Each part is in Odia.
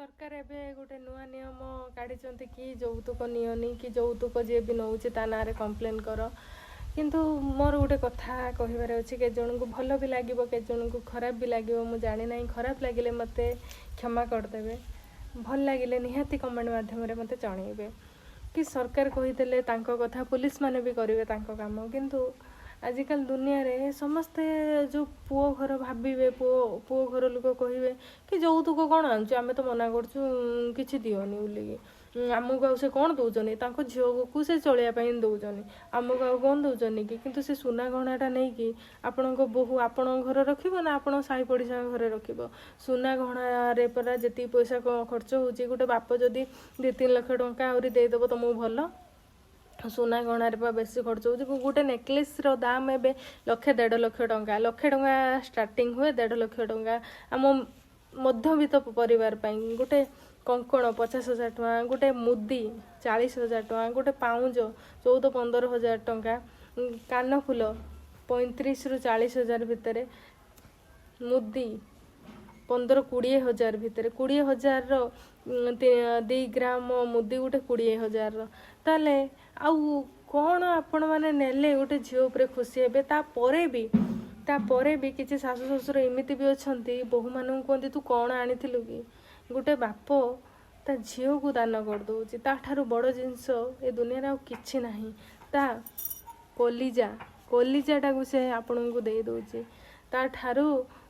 ସରକାର ଏବେ ଗୋଟେ ନୂଆ ନିୟମ କାଢ଼ିଛନ୍ତି କି ଯୌତୁକ ନିଅନି, କି ଯୌତୁକ ଯିଏ ବି ନେଉଛି ତା ନାଁରେ କମ୍ପ୍ଲେନ୍ କର। କିନ୍ତୁ ମୋର ଗୋଟେ କଥା କହିବାର ଅଛି। କେତେ ଜଣଙ୍କୁ ଭଲ ବି ଲାଗିବ, କେତେ ଜଣଙ୍କୁ ଖରାପ ବି ଲାଗିବ, ମୁଁ ଜାଣିନାହିଁ। ଖରାପ ଲାଗିଲେ ମୋତେ କ୍ଷମା କରିଦେବେ, ଭଲ ଲାଗିଲେ ନିହାତି କମେଣ୍ଟ ମାଧ୍ୟମରେ ମୋତେ ଜଣେଇବେ। କି ସରକାର କହିଦେଲେ ତାଙ୍କ କଥା, ପୋଲିସ ମାନେ ବି କରିବେ ତାଙ୍କ କାମ। କିନ୍ତୁ ଆଜିକାଲି ଦୁନିଆରେ ସମସ୍ତେ ଯେଉଁ ପୁଅ ଘର ଭାବିବେ, ପୁଅ ଘର ଲୋକ କହିବେ କି ଯୌତୁକ କ'ଣ ଆଣୁଛୁ, ଆମେ ତ ମନା କରୁଛୁ କିଛି ଦିଅନି ବୋଲିକି, ଆମକୁ ଆଉ ସେ କ'ଣ ଦେଉଛନ୍ତି? ତାଙ୍କ ଝିଅକୁ ସେ ଚଳିବା ପାଇଁ ଦେଉଛନ୍ତି, ଆମକୁ ଆଉ କ'ଣ ଦେଉଛନ୍ତି କି? କିନ୍ତୁ ସେ ସୁନା ଗହଣାଟା ନେଇକି ଆପଣଙ୍କ ବୋହୂ ଆପଣଙ୍କ ଘରେ ରଖିବ ନା ଆପଣ ସାହି ପଡ଼ିଶା ଘରେ ରଖିବ? ସୁନା ଗହଣାରେ ପରା ଯେତିକି ପଇସା ଖର୍ଚ୍ଚ ହେଉଛି, ଗୋଟେ ବାପ ଯଦି 2-3 ଲକ୍ଷ ଟଙ୍କା ଆହୁରି ଦେଇଦେବ ତୁମକୁ ଭଲ। ସୁନା ଗହଣାରେ ପା ବେଶୀ ଖର୍ଚ୍ଚ ହେଉଛି। ଗୋଟେ ନେକଲେସ୍ର ଦାମ ଏବେ ଲକ୍ଷେ 1.5 ଲକ୍ଷ ଟଙ୍କା, ଲକ୍ଷେ ଟଙ୍କା ଷ୍ଟାର୍ଟିଂ ହୁଏ, 1.5 ଲକ୍ଷ ଟଙ୍କା ଆମ ମଧ୍ୟବିତ୍ତ ପରିବାର ପାଇଁ। ଗୋଟେ କଙ୍କଣ 50,000 ଟଙ୍କା, ଗୋଟେ ମୁଦି 40,000 ଟଙ୍କା, ଗୋଟେ ପାଉଁଜ 14-15 ହଜାର ଟଙ୍କା, କାନଫୁଲ 35ରୁ 40 ହଜାର ଭିତରେ, ମୁଦି 15-20 ହଜାର ଭିତରେ, 20 ହଜାରର 2 ଗ୍ରାମ ମୁଦି ଗୋଟେ 20 ହଜାରର। ତାହେଲେ ଆଉ କ'ଣ ଆପଣମାନେ ନେଲେ ଗୋଟେ ଝିଅ ଉପରେ ଖୁସି ହେବେ? ତାପରେ ବି କିଛି ଶାଶୁ ଶ୍ୱଶୁର ଏମିତି ବି ଅଛନ୍ତି, ବୋହୂମାନଙ୍କୁ କୁହନ୍ତି, ତୁ କ'ଣ ଆଣିଥିଲୁ କି? ଗୋଟେ ବାପ ତା ଝିଅକୁ ଦାନ କରିଦେଉଛି, ତାଠାରୁ ବଡ଼ ଜିନିଷ ଏ ଦୁନିଆରେ ଆଉ କିଛି ନାହିଁ। ତା କଲିଜାଟାକୁ ସେ ଆପଣଙ୍କୁ ଦେଇଦେଉଛି। ତାଠାରୁ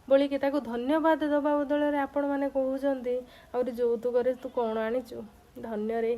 ବଳିକି ତାକୁ ଧନ୍ୟବାଦ ଦେବା ବଦଳରେ ଆପଣମାନେ କହୁଛନ୍ତି ଆହୁରି ଯୌତୁକରେ ତୁ କ'ଣ ଆଣିଛୁ? ଧନ୍ୟରେ।